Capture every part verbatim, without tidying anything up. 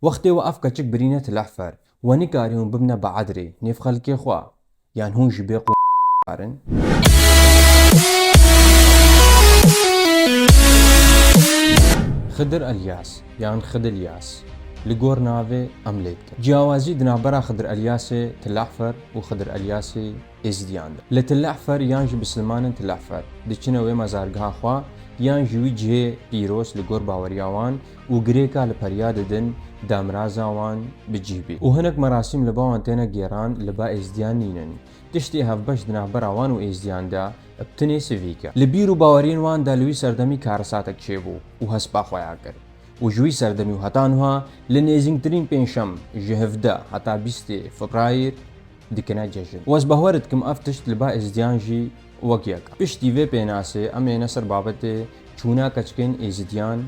Wextê we ev keçik birîne Tilehfer, we nikarî hûn bibne bi edrê nêv xelkê xwe, yan hûn ji bê qû karin? Xidir Elyas, yan Xidilyas, li gor navê em lê dikin. Ciyawazî di navbera Xidir Elyasê Tilehfer û Xidir Elyasê Êzidiyan de. Li Tilehfer yan jî bisilmanên Tilehfer diçine wê mezargeha xwe, yan jî wî cihê pîroz li gor baweriya wan û girêka li periya didin, damraza wan bi cih bî. Û hinek merasîm li ba wan têne gêran, li ba Êzidiyan nînin. Tiştê hevbeş di navbera wan û Êzidiyan de bi tinê sivîk e. Li bîr û baweriyên wan de li wî serdemî karesatek çêbû û hespa xwe ya kir. Û ji wî serdemî û heta niha li nêzîngtirîn pênşem ji hevdeh heta bîstê Febrayîr dikine cejin. Û ez bawer dikim ev tişt li ba Êzidiyan jî wek yek e. Piştî vê pênasê em êne ser babetê çûna keçikên Êzidiyan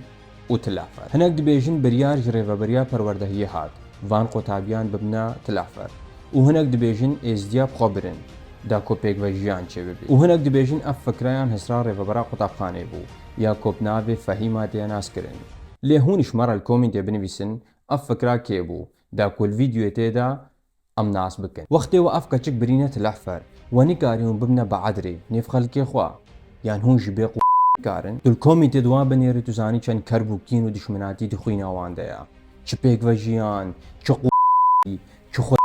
û Tilehfer. Hinek dibêjin biryar ji rêveberiya perwerdehiyê hat, van qutabîyan bibne Tilehfer. Û hinek dibêjin Êzidiya bi xwe birin, da ku pêkvejiyan çêbibî. Û hinek dibêjin ev fikra yan hisra rêvebera qutabxanê bû, ya ku bi navê Fehîma tê naskirin. Lê hûn ji me re li komîntê binivîsin, ev fikra kê bû, da ku li vîdyoyê tê de em nas bikin. Wextê we ev keçik birîne Tilehfer, we nikarî hûn bibne bi edrê nêv xelkê xwe, yan hûn ji bê qû karin? Tu li komîntê di wan binêrî, tu zanî çend kerb û kîn û dişminatî di xwîna wan de ye. Çi pêkvejiyan, çi qû, çi xwe.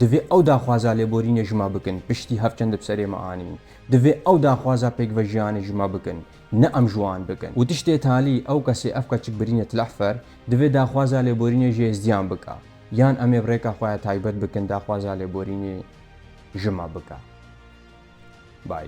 Divê ew daxwaza lêborînê ji me bikin, piştî hev çend bi serê me anîn. Divê ew daxwaza pêkvejiyanê ji me bikin, ne em ji wan bikin. Û tiştê talî ew kesê ev keçik birîne Tilehfer, divê daxwaza lêborînê ji Êzdiyan bike. Yan em ê bi rêka xwe ya taybet bikin daxwaza lêborînê ji me bike. Bay.